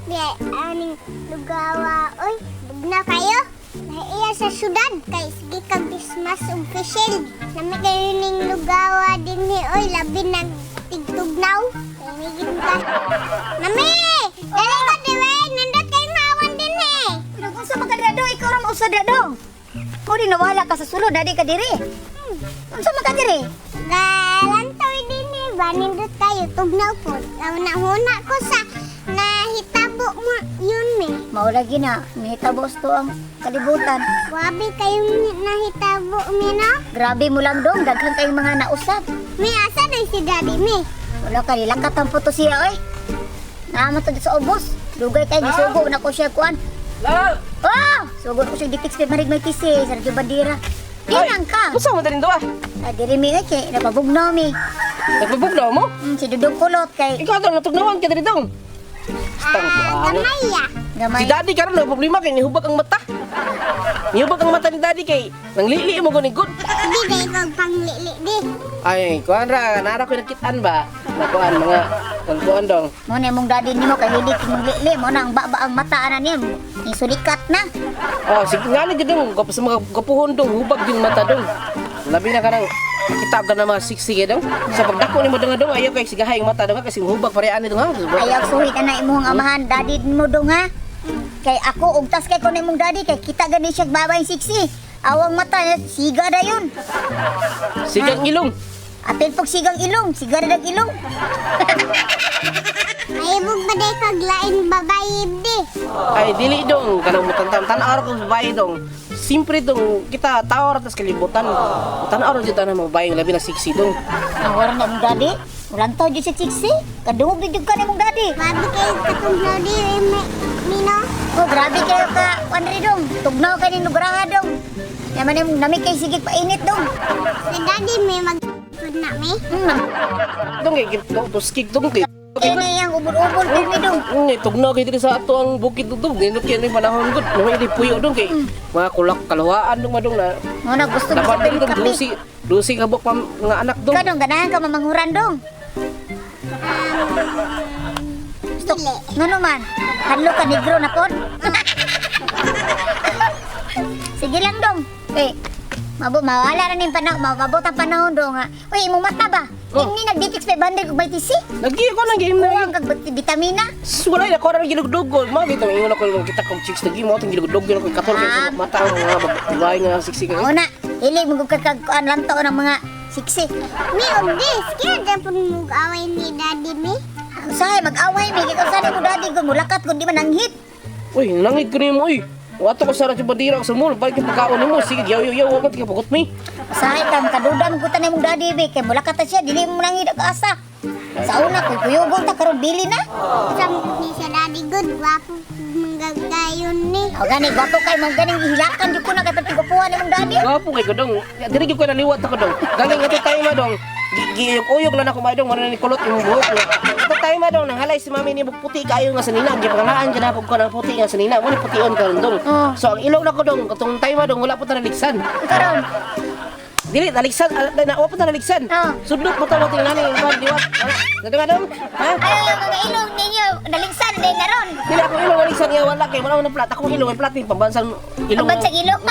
Nindot di aning lugawa oy. Bugnaw kayo. Nahiya sa syudad kay sige kag Christmas ug facial. Nami kayo ning lugawa dinhi oy, labi nag tigtugnaw. Kay ka. Mami! Dali ko diwe, nindot kay mawan dinhi. Pero kung sa makadra, ikaw ra mausa dra dong. Mo di nawala ka sa sulod, dadi ka diri. Unsa man ka diri? Galantoy dinhi ba, nindot kayo tugnaw po. Huna ko sa nahitabo mo yun mi. Mao lagi na, nahitabo sa to ang kalibutan. Wabi kayong nahitabo mi no? Grabe mo lang dong, daghan kayong mga nausap. Mi asa na si daddy mi? Wala ka, nilakat ang puto siya, oy. Naman to sa ubos. Dugay kay gisugo na ko siya kuan. La! Oh! Sugo ko siya gitix kay marig may tisi sa Radyo Bandira. Dinang ka. Unsa man diri duwa? Ah, diri mi ay kay napabugnaw mi. Nagpabugnaw mo? Si Dudong Kulot kay Ikaw daw natugnawan ka diri dong. Stang Ah, gamay ya. gamay. Si Daddy karon na problema kay nihubag ang mata. Nihubag ang mata ni Daddy kay nanglili mo gani good. Di na ikaw panglili di. Ay, kuan ra, nara ko nakitaan ba? Nakuan mga kuan dong. Mo na imong daddy nimo kay hilig mong lili mo na ang baba ang mata ana niya. Isulikat na. Oh, sige nga ni dong, kapos sa mga kapuhon dong, hubag yung mata dong. Labi na ka nang kita ka na mga siksi kay dong. Sa pagdako nimo dong dong, ayaw kay sigahay ang mata dong kasi hubag pare ani dong ha. Ayaw suhit na imong amahan daddy mo dong ha. Kay ako ugtas kay ko na imong daddy kay kita gani siya babay siksi. Awang mata niya, siga dayon. Sigang ilong. Apil pag sigang ilong, siga na dag ilong. Mahibog ba day kag lain babae di? Ay dili dong kanang mutantan tan-aw ra kong babae dong. Simpre dong kita tao ra tas kalibutan. Tan-aw ra jud tanan mga babae labi na siksi dong. Ang wala na imong daddy. Ulang tao jud siya siksi. Kadungog din jud ka na imong daddy. Wabi kayo katugnaw di eh, mi no? Oh, grabe kayo ka, Andre dong. Tugnaw ka ni Nugraha dong. Yaman yung nami kay sige painit dong. Si daddy mi mag na mi. Dong kay tuskig dong kay. Kaya na iyang ubol-ubol pirmi dong. Tugnaw kay diri sa ato ang bukid dong. Nindot kay ni panahon gud. Nami di puyo dong kay mga kulak kalawaan dong madong na. Mo na gusto mo sa Dapat dong dong kape. dusi dusi ka buk pa mga anak dong. Ikaw dong, ganahan ka mamanghuran dong. Gusto. Dili. Ngano man, hadlo ka negro na pod. Sige lang dong. Eh, mabo mawala na ning panahon, mabot ang panahon dong ha. Uy, imong mata ba? Oh. Ini nagdetix 500 ug may tisi. Lagi ko nang game na. Kuwang kag bitamina. Wala na ko ra gilugdog mo gito ingon ako kita kong chicks lagi mo atong gilugdog ko katol kay sa mata ang mga babae nga siksi kay. Mao na, hili mo kag kag kuan lantaw ng mga siksi. Mi og di, kaya dapon mo away ni daddy mi. Usahay mag-away mi kay usahay mo daddy ko mulakat kun di man nanghit. Uy, nangit ko nimo uy. Wato ko sa radyo bandira sa mall, balik yung pagkaon nimo. Sige, yaw yaw yaw, wag ka pagot mi. Usahay ka makaduda mo kutan imong daddy be kay mulakat ta siya dili mo nanghit og asa. Sa una kuy kuyugon ta karon bili na. Sa ni si daddy good, gwapo manggagayon ni. O gani gwapo kay mo ganing gihilakan jud ko na kay pagkupuhan imong daddy. Gwapo kay ko dong. Diri gyud ko naliwat ako dong. Galing ato tayo ma dong. Giyog-uyog lang ako ma dong, wala ni kulot imong buhok. Ato tayo ma dong, nanghalay si mami ni puti kayo nga sanina. Gipangalaan jud ako ko ng puti nga sanina. Mo ni pution karon dong. Oh. So ang ilong nako dong, katong tayo ma dong, wala po ta naligsan. Karon Dili naligsan, na wa po ta naligsan. Oh. Sudlot mo ta mo tingnan ni liwat. Dito dong. Ha? Ay, yung mga ilong ninyo naligsan din na ron. Dili ako ilong naligsan nga wala kay wala mo na plat. Akong ilong may plat ni pambansang ilong. Pambansang ilong.